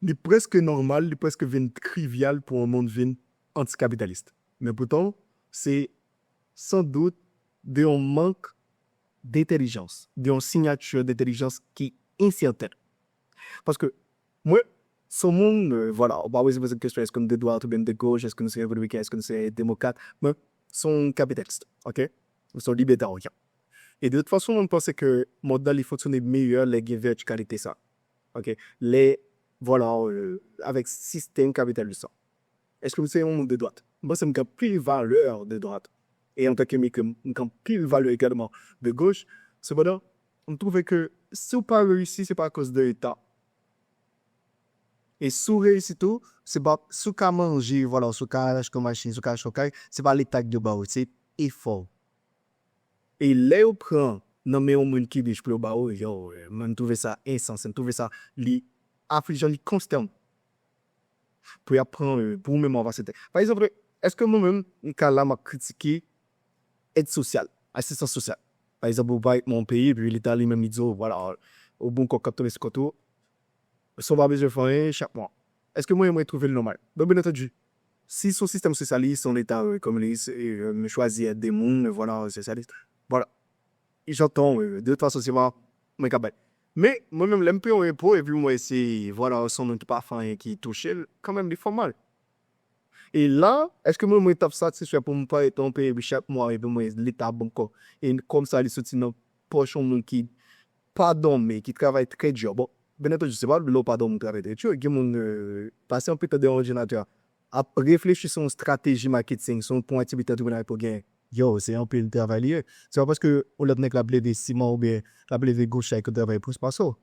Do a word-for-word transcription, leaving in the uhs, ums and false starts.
Li prèske nòmal, li prèske vin trivyal pou yon moun vin antikapitalis. Men poutan, se san dout de yon mank d'entèlijans, de yon siyati d'entèlijans ki ensèten. Paske mwen, se yon moun, euh, vwala, ou pa bezwen poze kesyon, èske m de dwat oubyen m de goch, èske m se repibliken, èske m se demokrat, mwen, se yon kapitalis, ok? M se yon libertaryen. E de tout fason, mwen, m panse ke mond lan li fonksyone meyè lè gen vètikalite sa. Ok? Lè, vwala, euh, avèk sistèm kapitalis sa. Èske m se yon moun de dwat? M panse m gen anpil valè de dwat. E antanke migran, m gen anpil valè egalman de goch. Sepandan, m twouve ke si w pa reyisi, se pa akoz de Eta. E si w reyisi tou, se pa si w ka manje, vwala, si w ka achte yon machin, si w ka achte yon kay, se pa Leta ki dwe ba w, se efò w. E lè yo pran nan men yon moun ki rich pou yo ba ou, yo, mwen, m twouve sa ensanse, m twouve sa li aflijan, li konstènan. Pou y ap pran, euh, pou ou menm anvase tèt. Pa egzanp, èske mwen menm, m ka la m ap kritike èd sosyal, asistans sosyal? Pa egzanp, ou parèt nan yon peyi, epi Leta li menm li di w, vwala, ou bon kòb k ap tonbe sou kont ou, san w pa bezwen fè anyen chak mwa. Èske mwen, mwen twouve l nòmal? Donk, byen antandi, si se yon sistèm sosyalis, se yon Leta, euh, kominis, e, euh, m chwazi ède moun, vwala, sosyalis. Vwala. J'entends, euh, de toute façon, se pa mwen k ap bay. Men, mwen menm, lè m peye yon enpo, epi mwen, se, vwala, se yon moun ki pa fè anyen ki touche l, kanmenm, li fè m mal. E la, èske mwen, mwen t ap satisfè pou m parèt nan yon peyi, epi chak mwa, epi mwen, Leta ban m kòb, e kòb sa, li soti nan pòch yon moun ki pa dòmi, ki travay trè di. Bon, byen antandi, se pa lè w pa dòmi ou travay trè di. Gen moun, euh, pase anpil tan dèyè yon òdinatè, ap reflechi sou yon estrateji maketing, sou yon pwen aktivite antreprenarye pou genyen. Yo, se anpil travay li ye. Se pa paske yon lòt nèg la ap leve siman oubyen l ap leve gwo chay ke w travay plis pase w.